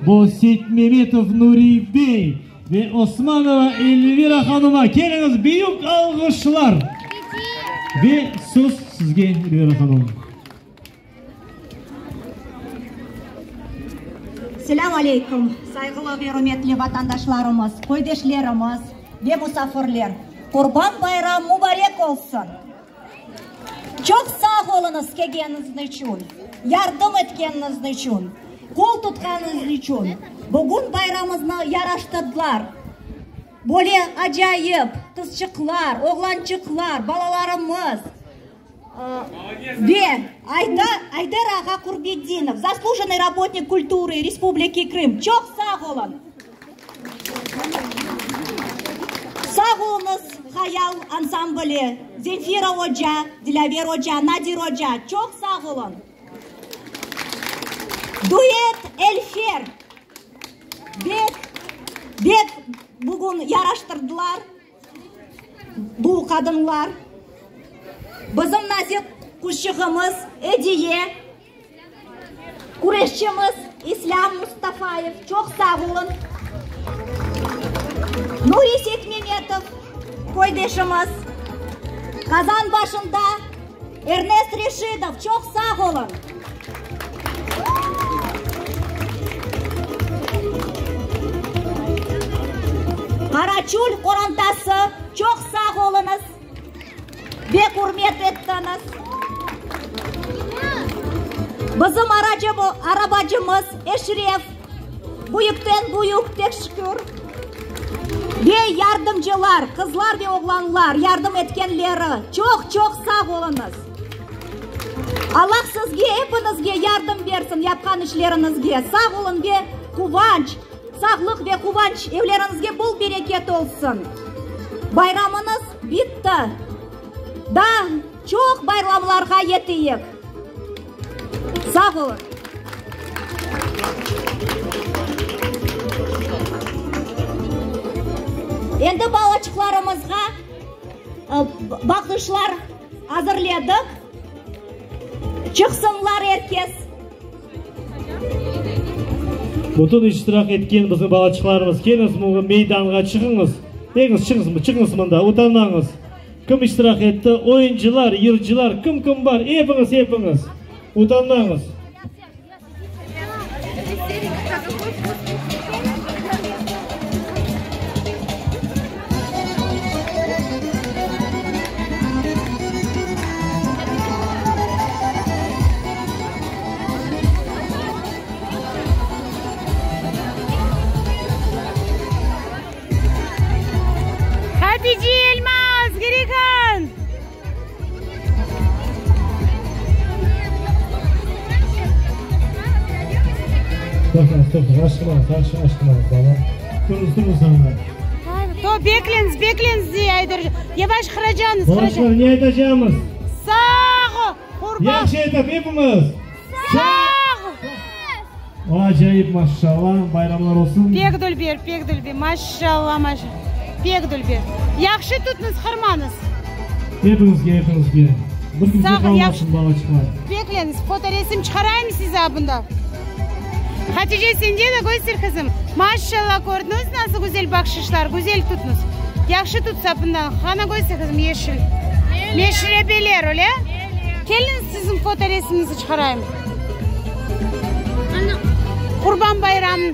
Bu Seytmemetov Nuri bey ve Osmanova Elvira hanıma. Keliñiz, büyük alğışlar! Ve söz sizge, Elvira hanım. Selâm aleyküm, sayğılı ve ürmetli vatandaşlarımız, köydeşlerimiz ve musafirler! Qurban bayram mubarek olsun! Çoq sağ oluñız kelgeniñiz içün, yardım etkeniñiz içün, qol tutqanıñız içün. Bugün bayramımıznı yaraştırdılar. Böyle acayip qızçıqlar, oğlançıqlar, balalarımız. Ve Ayder ağa Qurbedinov, zaslujennıy rabotnik kulturı Respubliki Krım, çoq sağ oluñ! Sağ oluñız, Hayal ansambli, Zemfira oca, Dilâver oca, Nadir oca, çoq sağ oluñ! Duet Elfer, bek, bek bugün yaraştırdılar. Bu qadınlar, bizim nazik quşçığımız Ediye, küreşçimiz İslâm Mustafayev, çoq sağ oluñ, Nuri Seytmemetov, köydeşimiz, qazan başında Ernest Reşidov, çoq sağ oluñ. Qaraçül qorantası, çoq sağ oluñız, bek ürmet ettiñiz. Bizim arabacımız Eşref, büyükten büyük teşkür. Ve yardımcılar, qızlar ve oğlanlar, yardım etkenleri, çoq-çoq sağ oluñız. Allah sizge, epiñizge yardım bersin yapqan işleriñizge. Sağ oluñ ve quvanç, sağlıq ve quvanç, evleriñizge bol bereket olsun. Bayramıñız bitti. Daa çoq bayramlarğa yeteyik. Sağ oluñ. Endi balaçıqlarımızğa baqışlar azırladık. Çıqsınlar er kes. Bütün iştirak etken bizim balaçıqlarımız, keliñiz meydanğa çıqıñız. Eñiz çıqıñız, çıqıñız mında, utanmañız. Kim iştirak etti, oyuncılar, yırcılar, kim-kim bar, epiñiz, epiñiz. Utanmañız. Hatice Elmaz, Girihan! Toqtañız, toqtañız, aşıqmañız, aşıqmañız, bala. Turıñız, turıñız anda. To, bekleñiz, bekleñiz, dey Ayder. Yavaş qıracañız, qıracañız. Balaçıqlar, ne aytacağımız? Sağ ol, qurban. Yahşı aytap, epimiz. Sağ ol. Acayip, maşşalla, bayramlar olsun. Pek dülber, pek dülber, maşşalla, maşşalla, pek dülber. Yahşı tutñız, qırmañız. Epiñizge, epiñizge. Bir kimse qalmasın, balaçıqlar. Bekleñiz, fotoresim çıqarayım size bunda. Hatice, sende de köster, qızım. Maşşalla, kördiñiz, nasıl güzel bahşışlar, güzel tutñız. Yahşı tut sapından. Qana köster, qızım, yeşil. Meşrebeler, öyle? Keliñiz, siziñ fotoresimiñizni çıqarayım. Qurban bayramı.